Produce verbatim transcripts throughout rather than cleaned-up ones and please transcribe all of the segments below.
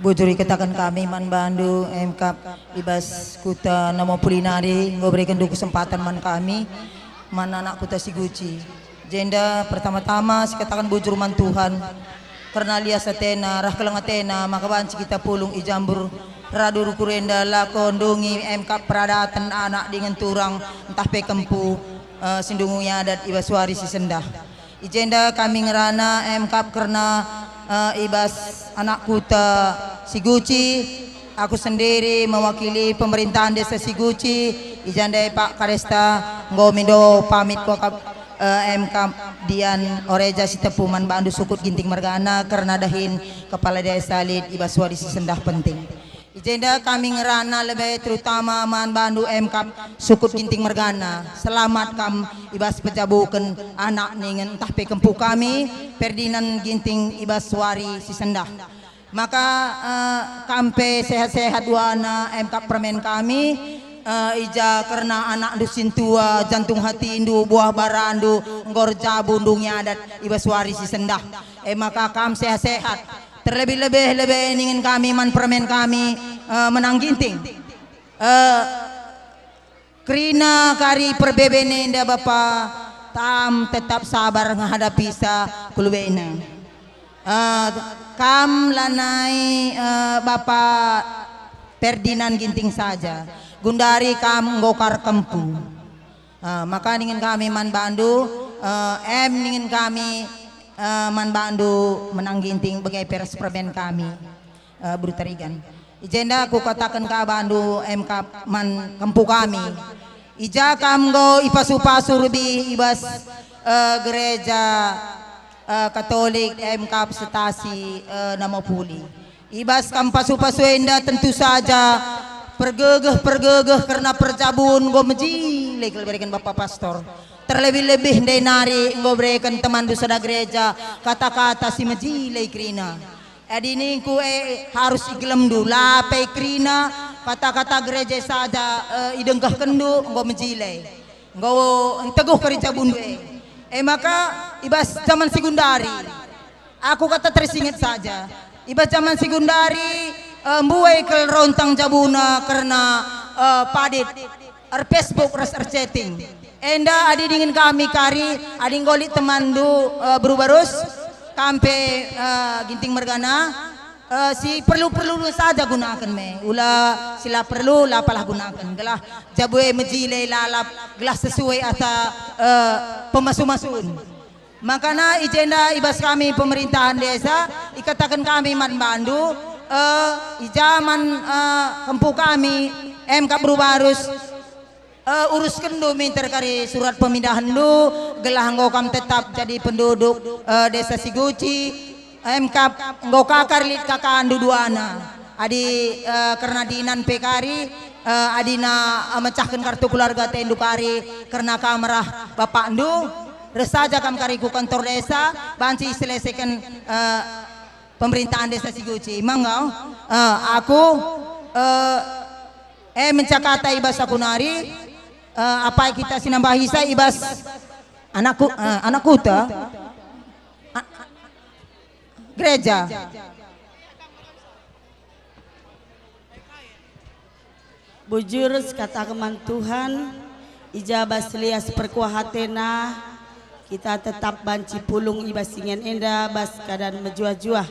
Bujur ikataken kami man bandu, emkap i bas kuta Namopuli nari enggo berekenndu kesempatan man kami, man anak kuta Siguci. Jenda pertama-tama sikataken bujur man Tuhan, kerna lias atena rah keleng atena maka banci kita pulung i Jambur radu rukur enda lako ndungi emkap peradaten anak dingen turang ntah pe kempu, eh, si ndungi adat i bas wari si sendah. I jenda kami ngerana emkap kerna, eh, i bas anak kuta Siguci, aku sendiri mewakili pemerintahan desa Siguci, i jenda Pak Kadesta enggo mindo pamit kuakap, eh, emkap Dian Oreja Sitepu man bandu sukut Ginting mergana kerna dahin kepala desa lit i bas wari si sendah penting. I jenda kami ngerana lebe terutama man bandu emkap sukut Ginting mergana. Selamat kam i bas pejabuken anak ningen ntah pe kempu kami, Ferdinand Ginting i bas wari si sendah. Maka, eh, kam pe sehat-sehat duana emkap permen kami, eh, i ja kerna anakndu sintua, jantung hatindu, buah barandu, enggo erjabu ndungi adat i bas wari si sendah. E maka kam sehat-sehat. Terlebih-lebih lebe ningen kami man permen kami, eh, Menang Ginting. Eh, kerina kari perbeben enda Bapa, kam tetap sabar ngehadapisa kulubena. Eh, kam lanai, eh, Bapa Ferdinand Ginting saja, gundari kam enggo kar kempu. Ah, maka ningen kami man bandu, eh, em ningen kami, eh, man bandu Menang Ginting bage pe ras permen kami, eh, Beru Tarigan. I jenda kukataken ka bandu emkap man kempu kami. I ja kam enggo ipasu-pasu lebih i bas, eh, gereja, eh, Katolik emkap setasi, eh, Namopuli. I bas kam pasu-pasu enda tentu saja pergegeh-pergegeh kerna perjabun enggo mejile kal ibereken Bapa Pastor. Terlebih-lebih ndai nari enggo ibereken temanndu sada gereja kata-kata si mejile kerina. Adi ningku, eh, harus igelemndu, la pe kerina kata-kata gereja saja, eh, idengkehkenndu enggo mejile. Enggo nteguh kari jabundu e. E maka i bas jaman si gundari, aku kata tersinget saja. I bas jaman si gundari, eh, mbue kal rontang jabuna kerna, eh, padit, er-Facebook ras er-chatting. Enda adi dingen kami kari, adi enggo lit temanndu, eh, Beru Barus, kam pe, eh, Ginting mergana, eh, si perlu-perlu saja gunaken me. Ula si la perlu, la palah gunaken. Gelah jabu e mejile lalap, gelah sesuai ata, eh, pemasu-masun. Makana i jenda i bas kami pemerintahan desa, ikataken kami man bandu, eh, i jaman, eh, kempu kami, emkap Beru Barus, eh, uruskenndu minter kari surat pemindahenndu, gelah enggo kam tetap jadi penduduk, eh, desa Siguci, emkap enggo ka kari lit kakandu duana. Adi, eh, kerna dinan pe kari, eh, adina, eh, mecahken kartu keluarga atendu kari kerna kam rah bapakndu, reh saja kam kari ku kantor desa, banci iselesaiken, eh, pemerintahan desa Siguci. Mangga, eh, aku, eh, eh, mencakata i bas aku nari, eh, apai kita si nambahisa i bas anak ku-, eh, anak kuta, a-, gereja. Bujur sikataken man Tuhan, i ja bas lias perkuah atena, kita tetap banci pulung i bas ingan enda bas keadaan mejuah-juah.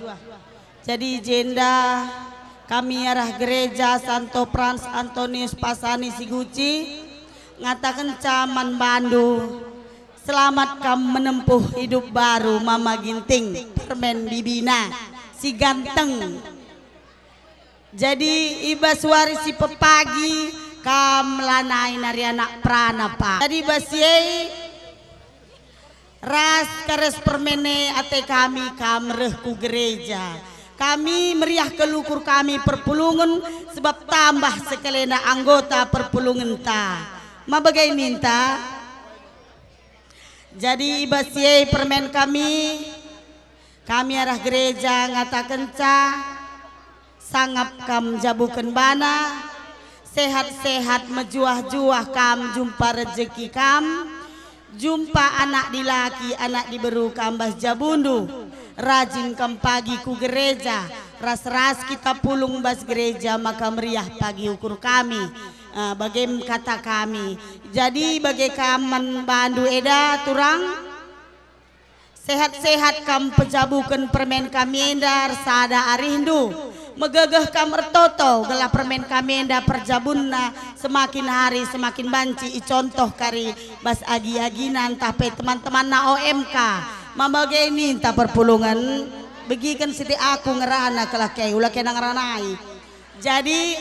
Jadi i jenda kami arah gereja Santo Frans Antonius Pasani Siguci ngatakenca man bandu, selamat kam menempuh hidup baru Mama Ginting, permen bibina si ganteng. Jadi i bas wari si pepagi kam lanai nari anak perana, Pak. Jadi i bas si e ras kares permen e ate kami kam reh ku gereja. Kami meriah kal ukur kami perpulungen sebab tambah sekalenda anggota perpulungenta. Ma bage ninta? Jadi i bas si e permen kami, kami arah gereja ngatakenca, sangap kam jabuken bana, sehat-sehat mejuah-juah kam jumpa rejeki kam, jumpa anak dilaki, anak diberu kam bas jabundu, rajin kam pagi ku gereja, Ras-ras kita pulung bas gereja maka meriah pagi ukur kami, eh, bagem kata kami. Jadi bage kam man bandu eda, turang? Sehat-sehat kam pejabuken permen kami enda ersada arihndu. Megegeh kam ertoto gelah permen kami enda perjabunna semakin hari semakin banci icontoh kari bas agi-agina ntah pe teman-temanna O M K. Mabage ninta perpulungen, begiken sitik aku ngerana kelah ke, ula kena ngeranai. Jadi,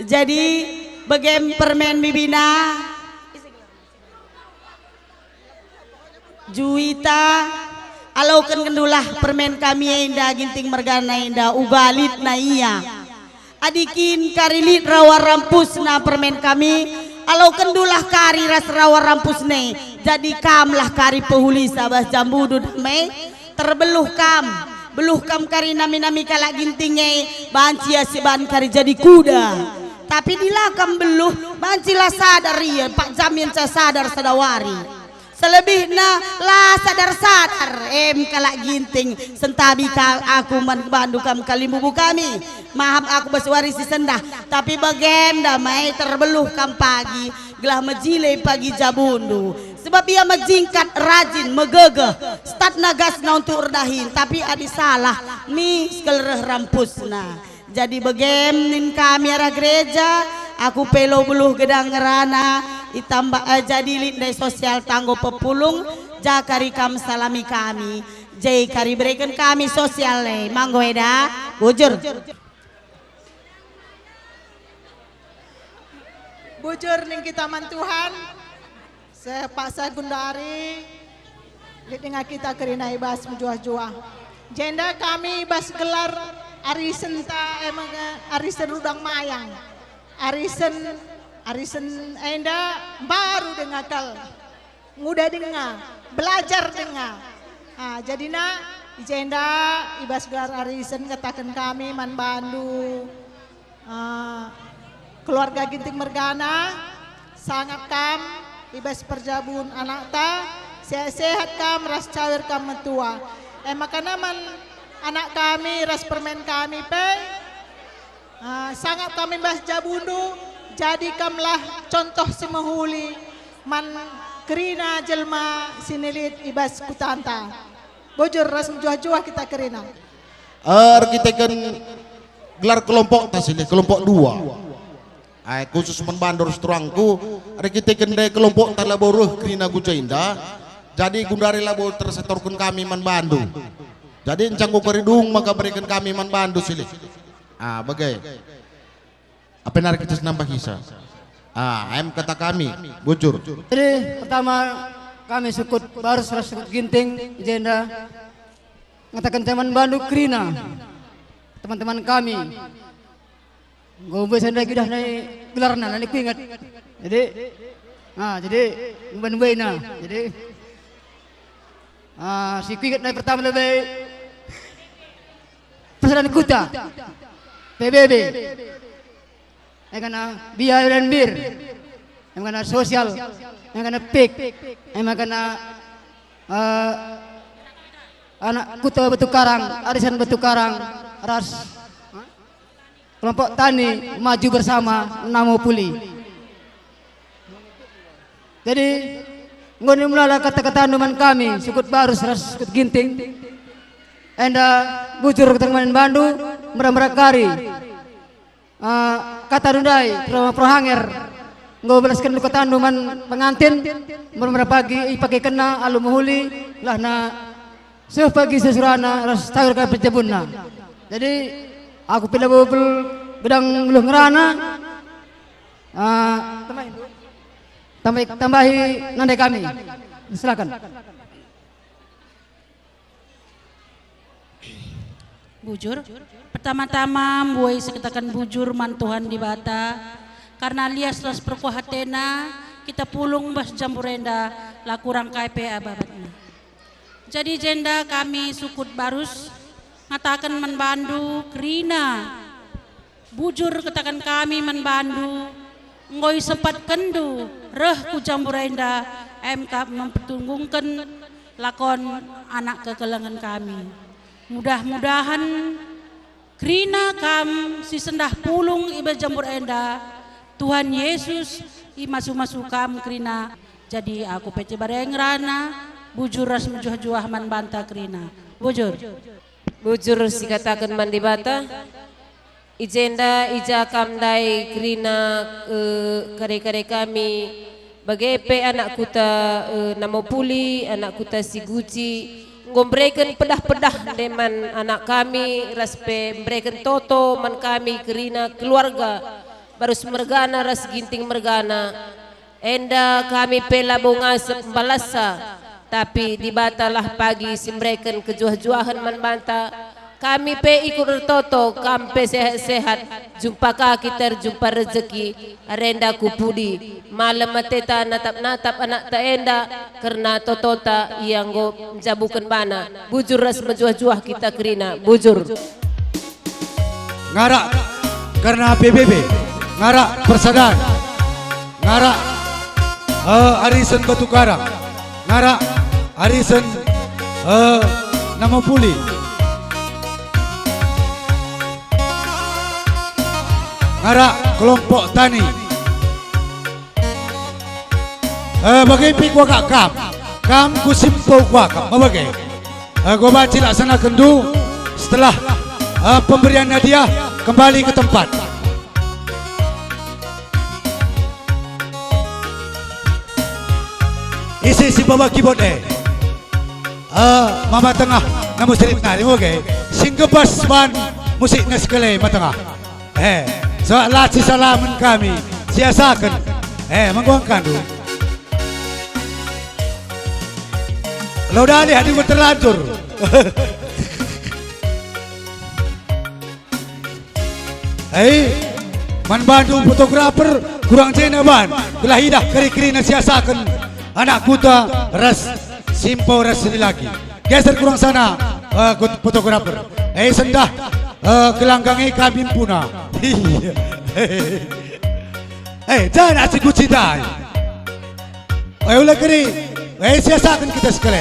jadi, begem permen bibina, Juita, aloken kendulah permen kami enda Ginting mergana enda uga litna ia. Adi kin kari lit rawa rampusna permen kami, alokendulah kari ras rawa rampusna e, jadi kamlah kari pehuli sabas jambundu dame. Terbeluh kam, beluh kam kari nami-nami kalak Ginting e, banci ia siban kari jadi kuda. Tapi dila kam beluh, bancilah sadar ia, empat jam ngenca sadar sada wari. Selebihna la sadar-sadar, em kalak Ginting, sentabi ka aku man bandu kam kalimbubu kami. Mahap aku bas wari si sendah, tapi bagenda mai terbeluh kam pagi, gelah mejile pagi jabundu. Sebab ia mejingkat, rajin, megegeh, setatna gasna untuk erdahin, tapi adi salah, mis kal reh rampusna. Jadi begem nin kami arah gereja, aku pe lo beluh gedang ngerana, itambah, eh, jadi lit ndai sosial tanggo pepulung, ja kari kam salami kami, je kari bereken kami sosial e, manggo eda, bujur. Bujur ning kita man Tuhan, sepaksa gundari, lit denga kita kerina i bas mejuah-juah. Jenda kami i bas gelar arisenta, eh, mega arisen rudang mayang. Arisen, arisen enda mbaru denga kal. Nguda denga, belajar denga. Ah, jadina i jenda i bas gelar arisen ngataken kami man bandu, ah, keluarga Ginting mergana, sangap kam i bas perjabun anakta, sehat-sehat kam ras cawir kam metua. E maka man anak kami ras permen kami pe, ah, sangap kami bas jabundu, jadi kamlah contoh si mehuli man kerina jelma si nilit i bas kutanta. Bujur ras mejuah-juah kita kerina. Erkiteken gelar kelompokta silih, kelompok dua. Ai, khusus man bandu ras turangku, erkiteken ndai kelompokta labo reh kerina ku jenda, jadi gundari labo tersetorken kami man bandu. Jadi encangku keridung maka bereken kami man bandu silih. Ah, bage. Apa nari kita nambah isa? Ah, em kata kami, bujur. Jadi, pertama, kami sukut Barus ras sukut Ginting, jenda ngataken teman bandu kerina, teman-teman kami. Enggo mbe senda idah nai gelarna, nani kuingat. Jadi, ah, jadi, mben-mbe na. Jadi, ah, si kuingat nai pertama lebe Persedan Kuta, P B B, yang kena biaya dan bir, yang kena sosial, yang kena pik, yang kena, eh, anak Kuta Batu Karang, arisan Batu Karang, ras kelompok tani maju bersama Namo Puli. Jadi, enggo ni mulala kata-katandu man kami, sukut Barus ras sukut Ginting. Enda bujur kata man bandu, mera-mera kari. Ah, kata ndai, Pro, Pro Hanger, enggo belasken katandu man pengantin, mera-mera pagi ipakekenna alu mehuli, lahna seh pagi sesurana ras tawir ka perjabunna. Jadi, aku pila bubul gedang nguluh ngerana, ah, tambahi, tambahi, tambahi nandai kami. Silakan. Bujur. Pertama-tama, mbuai sikataken bujur man Tuhan Dibata, karna lias ras perkuah atena kita pulung bas jambur enda, la kurang kai pe ababatna. Jadi jenda kami sukut Barus ngataken man bandu kerina. Bujur kataken kami man bandu, enggo isempatkenndu reh ku jambur enda, Em kap mempertunggungken lakon anak kekelengen kami. Mudah-mudahan kerina kam si sendah pulung i bas jambur enda, Tuhan Yesus imasu-masu kam kerina. Jadi aku pe Cibareng ngerana, bujur ras mejuah-juah man banta kerina. Bujur. Bujur sikataken man Dibata. I jenda, i ja kam ndai kerina, eh, kade-kade kami, bage pe anak kuta, eh, Namopuli, anak kuta Siguci, enggo mbereken pedah-pedah ndeman anak kami, ras pe mbereken toto man kami kerina keluarga, Barus mergana ras Ginting mergana. Enda kami pe labo ngasep mbalassa, tapi Dibatalah pagi si mbereken kejuah-juahen man banta. Kami pe ikut ertoto, kam pe sehat-sehat, jumpa ka kita erjumpa rejeki, arenda ku pudi. Malem ateta natap-natap anakta enda, kerna totota ia enggo njabuken bana. Bujur ras mejuah-juah kita kerina, bujur. Ngarak kerna P B B, ngarak Persadan, ngarak, eh, Arisen Batu Karang, ngarak Arisen, eh, Namopuli, ngarak kelompok tani. Eh, bage pe kuakap kam, kam ku Simpo kuakap, ma bage. Eh, goba cilaksanakendu setelah, eh, pemberian hadiah kembali ke tempat. Ise si baba keyboard e? Eh, mama tengah, namu serit nari, ma bage. Sing gebas ban musikna sekali, ma tengah. Eh, so la sisalamen kami, siasaken. Eh, mengguangkandu. Lo dalih adi terlanjur. Eh, man bandu fotografer, kurang jena ban, gelah idah keri-kerina siasaken anak kuta ras Simpo ras Sililagi. Geser kurang sana, eh, kut-, fotografer. Eh, sendah, eh, gelanggang e kami puna. Eh, janah si kucidai. Eh, ula keri. Eh, siasaken kita sekali.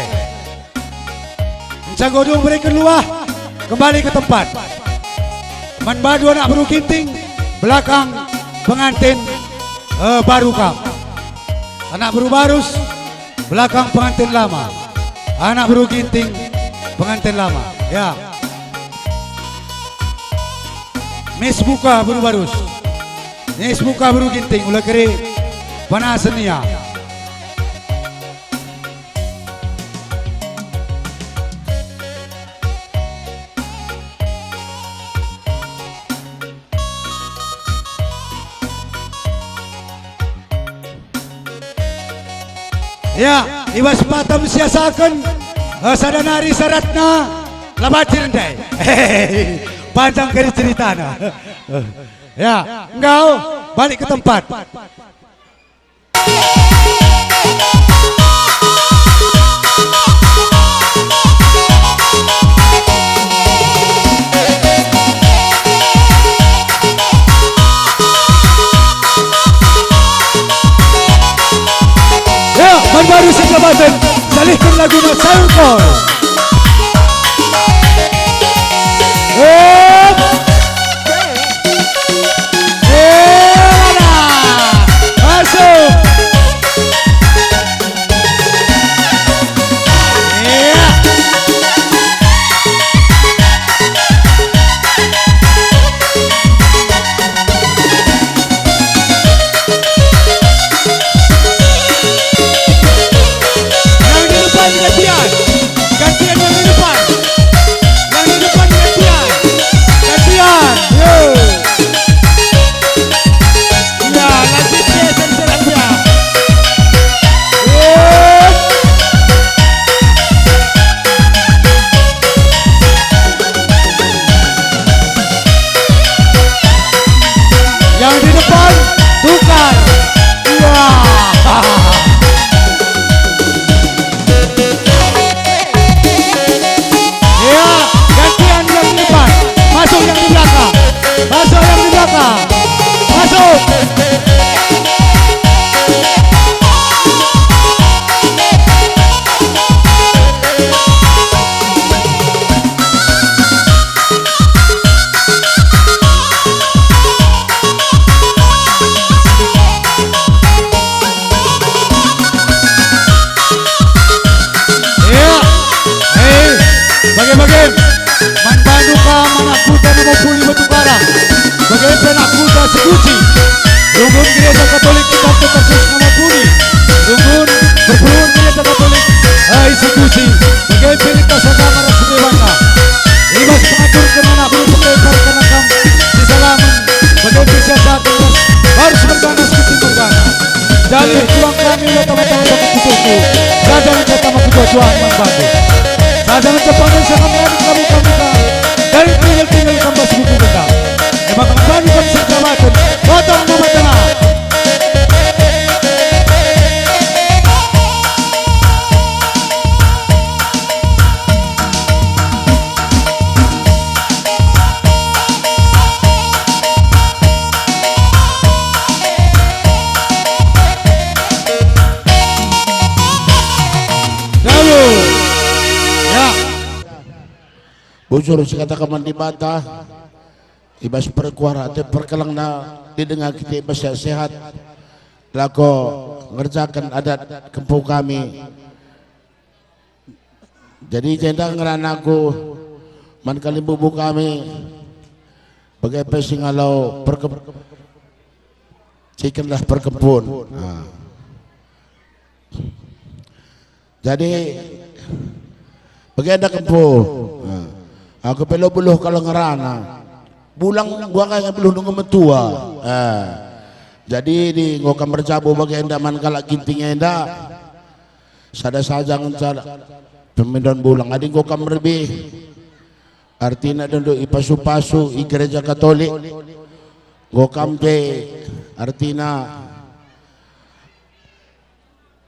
Enca godung bereken luah, kembali ke tempat. Man bandu anak beru Ginting, belakang pengantin, eh, baru kam. Anak beru Barus, belakang pengantin lama. Anak beru Ginting, pengantin lama. Ya. Mis buka beru Barus. Mis buka beru Ginting, ula keri panasen ia. Ya, i bas patem siasaken, eh, sada nari syaratna, la banci ndai. Panjang kari ceritana. Ya, enggau, balik ke tempat. Ya, man baru sebelah banten, salihken laguna Sayur Kor. Hup. Masuk. Iya. Yang di depan gantian. Gantian yang di depan. Yang di depan gantian. Kuci. Runggun Gereja Katolik kita tetap nama Puri. Runggun perpulungen Gereja Katolik, eh, isi Kuci. Bage pe lintas agama ras dewana. I bas pengatur kemana guru pendeta kena kam si salamen. Bage pe siasat ras harus berganas kuci bergana. Jadi tuang kami udah tama-tama sama kusuku. Saja ngenca tama ketua-tuaan man batu. Saja ngenca panen sangat menarik kamu kamu. Dan tinggal-tinggal kambas buku kita. Emang kembali kami serjabatan. Potong nama tengah. Dalu. Ya. Bujur sikataken man Dibata, i bas perkuah ate perkelengna didenga kita i bas sehat-sehat, lako ngerjaken adat kempu kami. Jadi jenda ngerana aku man kalimbubu kami, bage pe si ngalo perke-, cikenlah perkempun. Nah. Jadi, bagenda kempu. Nah, aku pe lo beluh kal ngerana. Bulang gua kai beluh nunggu metua. Eh. Jadi, di enggo kam erjabu bagenda man kalak Ginting enda. Sada saja ngenca pemindon bulang. Adi enggo kam merbih. Artina denduk ipasu-pasu i Gereja Katolik. Enggo kam pe artina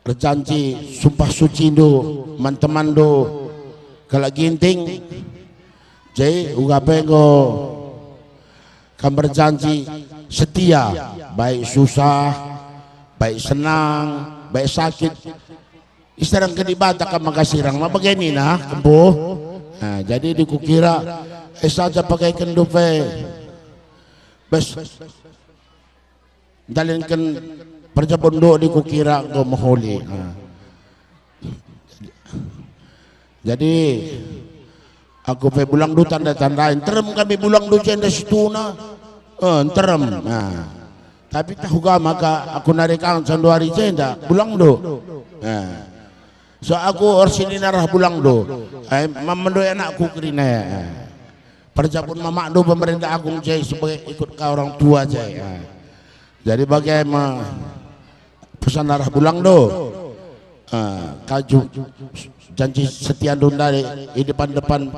erjanji sumpah sucindu man temanndu kalak Ginting, je uga pe enggo kam erjanji setia, baik susah, baik senang, baik sakit, iserangken Dibata kam maka sirang, ma bage nina kempu. Nah, jadi dikukira, eh, saja pagekenndu pe bas ndalanken perjabun doa dikukira enggo mehuli. Nah. Jadi, aku pe bulangndu tanda-tandai, nterem kami bulangndu jenda situhuna. Eh, nterem. Nah. Tapi tahu ga maka aku nari kang sanduari jenda bulangndu. Nah. So aku ersinina rah bulangndu. Eh, mamendo anakku kerina. Eh. Perjabun mamakndu pemerintah agung je sebagai ikut ka orang tua je. Ah. Jadi bage me pesan arah bulangndu. Ah, kaju janji setiandu ndai i depan-depan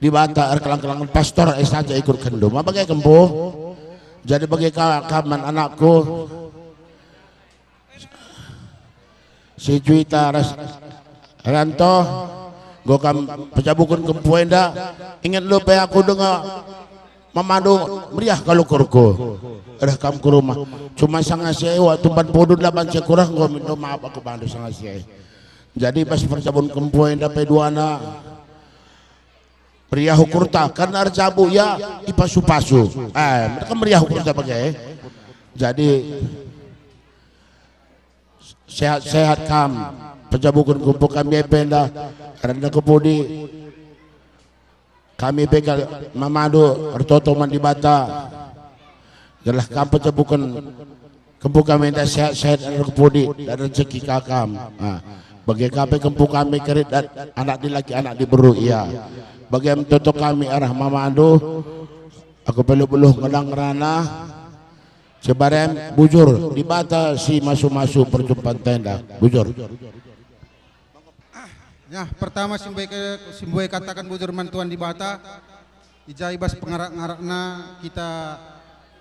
Dibata erkelang-kelang pastor e saja ikut kendu. Ma bage kempu. Jadi bage ka kaman anakku. Si Juita ras Ranto, enggo kam pejabuken kempu enda, inget lo pe aku denga mamandu meriah kal ukurku. Reh kam ku rumah. Cuma sanga si e waktu mban pudun la banci kurah enggo minta maaf aku bandu sanga si e. Jadi pas perjabun kempu enda pe duana meriah ukurta, karena erjabu ia ipasu-pasu. Eh, mereka meriah ukurta bage. Jadi, sehat-sehat kam, pejabuken kempu kami ependa, renda kepudi. Kami pe kal mamandu ertoto man Dibata. Gelah kam pejabuken kempu kami enda sehat-sehat erkepudi dan rezeki ka kam. Ah, bage ka pe kempu kami kerit dan anak dilaki anak diberu ia. Bage me toto kami arah mamandu. Aku pe lo beluh ngenang ngerana. Sebarem bujur, Dibata si masu-masu perjumpan tenda. Bujur. Ah, ya, pertama si mbue ke, si mbue kataken bujur man Tuhan Dibata, i ja i bas pengarak-ngarakna kita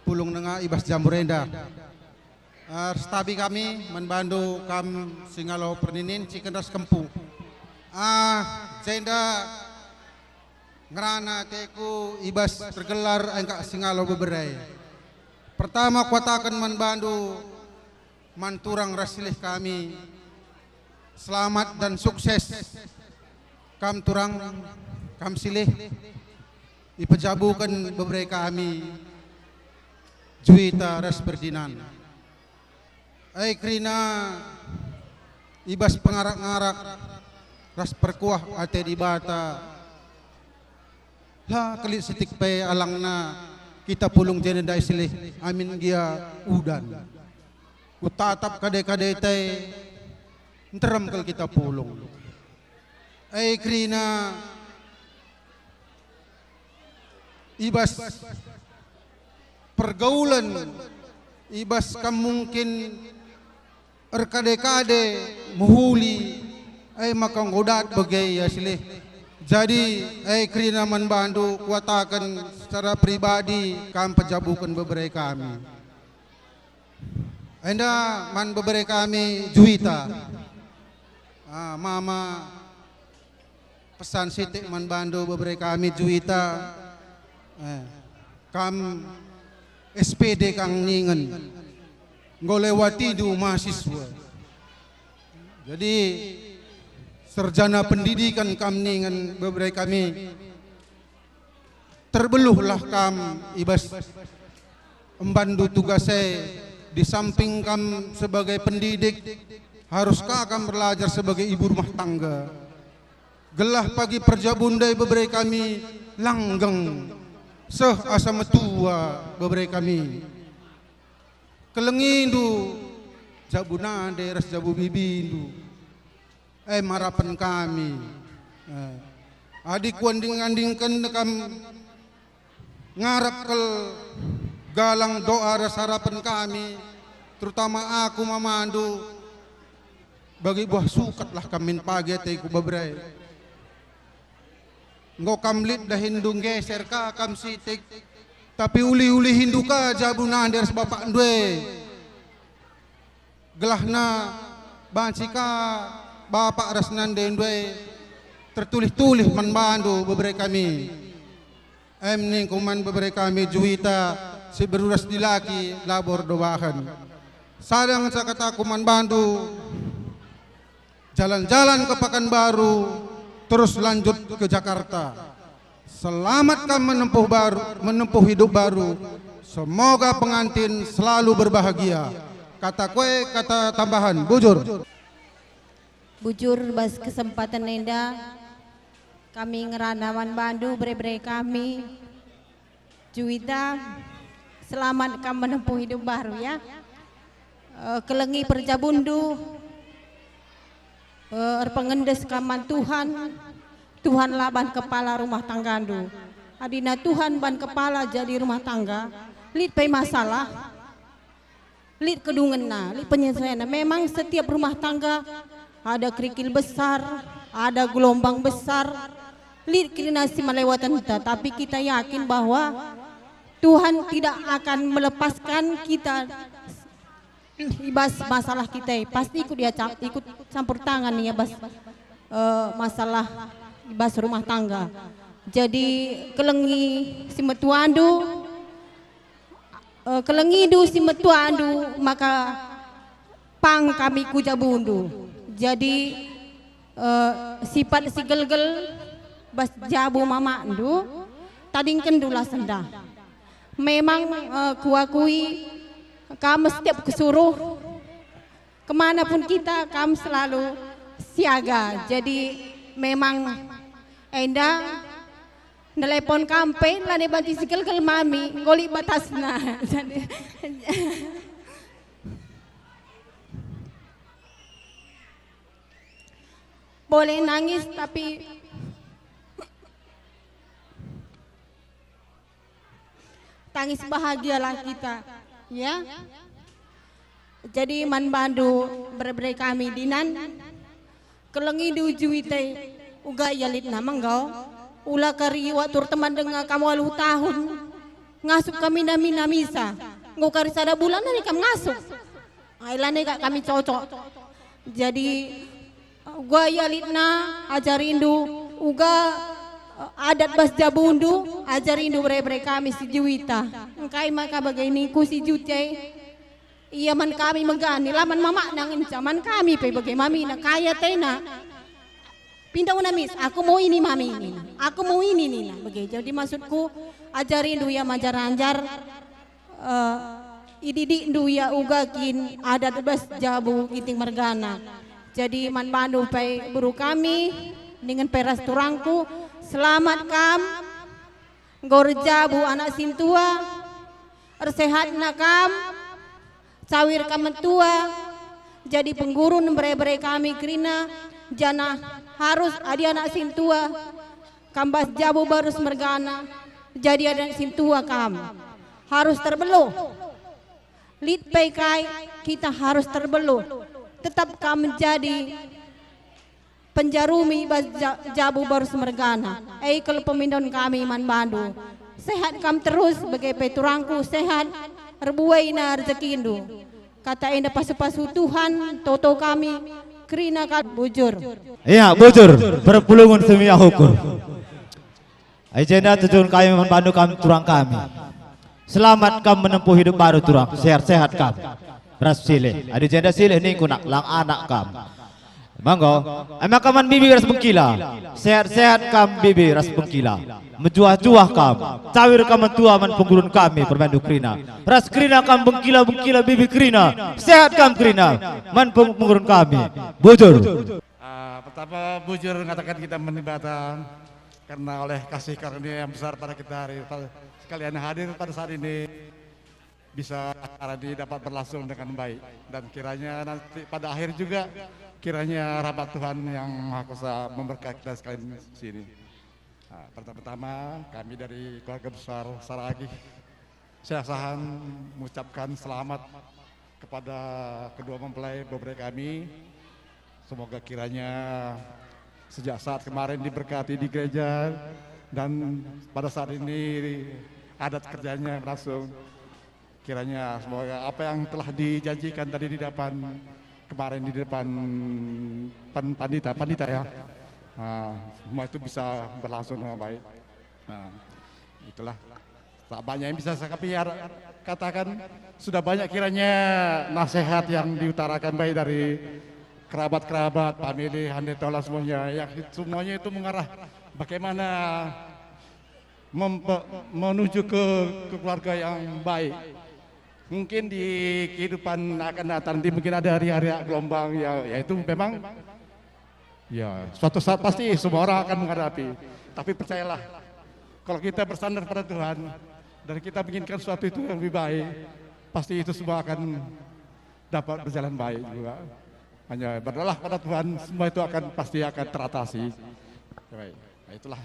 pulung denga i bas jambu enda. Ah, erstabi kami man bandu kam si ngalo perninin ciken ras kempu. Ah, jenda ngerana ateku i bas tergelar engkak si ngalo bebere. Pertama kuataken man bandu, man turang ras silih kami, selamat dan sukses. Kam turang, kam silih, ipejabuken bebere kami, Juita ras Ferdinand. Ai kerina i bas pengarak-ngarak ras perkuah ate Dibata, la kelit sitik pe alangna kita pulung jenda ndai silih amin gia udan. Kutatap kade-kade te, nterem kal kita pulung. E kerina i bas pergaulen, i bas kam mungkin erkade-kade mehuli, e maka enggo dat bage ia silih. Jadi, e kerina man bandu kuataken secara pribadi kam pejabuken bebere kami. Enda man bebere kami Juwita. Ah, mama, pesan sitik man bandu bebere kami Juwita. Eh, kam S P D kam ningen. Enggo lewatindu mahasiswa. Jadi, sarjana pendidikan kam ningen bebere kami. Terbeluhlah kam i bas embanndu tugas e, di samping kam sebagai pendidik, harus ka kam belajar sebagai ibu rumah tangga. Gelah pagi perjabun ndai bebere kami langgeng, seh asa metua bebere kami. Kelengindu jabu nande ras jabu bibindu. Eh, marapen kami. Eh, adi kuanding-andingken kam ngarap kal galang doa ras harapen kami, terutama aku mamandu, bagi buah sukatlah kam min pagi ateku bebere. Enggo kam lit dahinndu nggeser ka kam sitik, tapi ulih-ulihinndu ka jabu nande ras bapakndu e. Gelahna banci ka bapak ras nandendu e tertulih-tulih man bandu bebere kami. Em ningku man bebere kami Juwita si beru ras dilaki labo erdobahen. Sada ngenca kataku man bandu, jalan-jalan ke Pekanbaru, terus lanjut ke Jakarta. Selamat kam menempuh baru, menempuh hidup baru. Semoga pengantin selalu berbahagia. Kata kue, kata tambahan, bujur. Bujur bas kesempatan enda kami ngerana man bandu bere-bere kami. Juwita, selamat kam menempuh hidup baru ya. Eh, kelengi perjabundu, eh, erpengendes kam man Tuhan. Tuhanlah ban kepala rumah tanggandu. Adina Tuhan ban kepala jadi rumah tangga, lit pe masalah, lit kedungenna, lit penyelesaianna. Memang setiap rumah tangga ada kerikil besar, ada gelombang besar, lit kerina si melewatenta, tapi kita yakin bahwa Tuhan tidak akan melepaskan kita i bas masalah kita. Pasti ikut dia cam-, ikut campur tangan ia bas, eh, masalah i bas rumah tangga. Jadi kelengi si metuandu, eh, kelengindu si metuandu, maka pang kami ku jabundu. Jadi, eh, sipat si gelgel bas jabu mamakndu, tadingkendulah sendah. Memang, eh, kuakui kam setiap kusuruh, kemana pun kita, kam selalu siaga. Jadi memang enda nelepon kam pe lanai banci si gelgel mami, enggo lit batasna. Jadi, boleh nangis, tapi tangis bahagialah kita, ya. Jadi man bandu bere-bere kami Dinan, kelengindu Juwita, uga ia litna menggau. Ula kari waktu erteman denga kam waluh tahun, ngasup kam mina-mina misa. Enggo kari sada bulan nari kam ngasup. Ai lanai kak kami cocok. Jadi, uga ia litna, ajarindu, uga, eh, adat bas jabundu, ajarindu bere-bere kami si Juwita. Engkai maka bage ningku si Juwita, ia man kami megani, la man mamakna ngenca, man kami pe bage mamina, kai atena. Pinda una mis, aku mau ini mami nina. Aku mau ini nina. Bage, jadi maksudku, ajarindu ia majar-anjar, eh, ididikndu ia uga kin adat bas jabu Ginting mergana. Jadi man bandu pe beru kami, dingen pe ras turangku, selamat kam, enggo erjabu anak sintua, Ersehatna kam, cawir kam mentua, jadi penggurun bere-bere kami kerina, janah harus adi anak sintua, kam bas jabu barus mergana, jadi anak sintua kam. Harus terbeluh. Lit pe kai, kita harus terbeluh. Tetap kam menjadi penjarumi bas ja-, jabu barus mergana. E kal pemindon kami man bandu. Sehat kam terus, bage pe turangku sehat, erbuaina rejekindu. Kata enda pasu-pasu Tuhan, toto kami, kerina kal bujur. Ia, bujur, perpulungen si meriah ukur. I jenda tujun kami man bandu kam turang kami. Selamat kam menempuh hidup baru turang, sehat-sehat kam. Ras silih, adi jenda silih ningku nak lang anak kam. Manggo, e maka man bibi ras bengkila. Sehat-sehat kam bibi ras bengkila. Mejuah-juah kam. Cawir kam mentua man penggurun kami permendu kerina. Ras kerina kam bengkila-bengkila bibi kerina. Sehat kam kerina. Man peng-, penggurun kami. Bujur. Ah, pertama, bujur ngatakan kita man Dibata karena oleh kasih karunia yang besar pada kita hari, pada sekalian hadir pada saat ini, bisa acara ini dapat berlangsung dengan baik. Dan kiranya nanti pada akhir juga, kiranya rahmat Tuhan yang Maha Kuasa memberkati kita sekalian di sini. Nah, pertama-tama, kami dari keluarga besar Saragih, saya sahan mengucapkan selamat kepada kedua mempelai bebere kami. Semoga kiranya sejak saat kemarin diberkati di gereja dan pada saat ini adat kerjanya berlangsung. Kiranya semoga apa yang telah dijanjikan tadi di depan, kemarin di depan pan-, pandita, pandita ya, ah, semua itu bisa berlangsung dengan baik. Nah, itulah. Tak banyak yang bisa saya katakan. Sudah banyak kiranya nasihat yang diutarakan baik dari kerabat-kerabat, family, hande tola semuanya. Ya, semuanya itu mengarah bagaimana mempe-, menuju ke, ke keluarga yang baik. Mungkin di kehidupan akan datang nanti mungkin ada hari-hari gelombang ya, ya itu memang ya suatu saat pasti semua orang akan menghadapi. Tapi percayalah, kalau kita bersandar pada Tuhan dan kita menginginkan sesuatu itu yang lebih baik, pasti itu semua akan dapat berjalan baik juga. Hanya berdoalah pada Tuhan, semua itu akan pasti akan teratasi. Baik, itulah.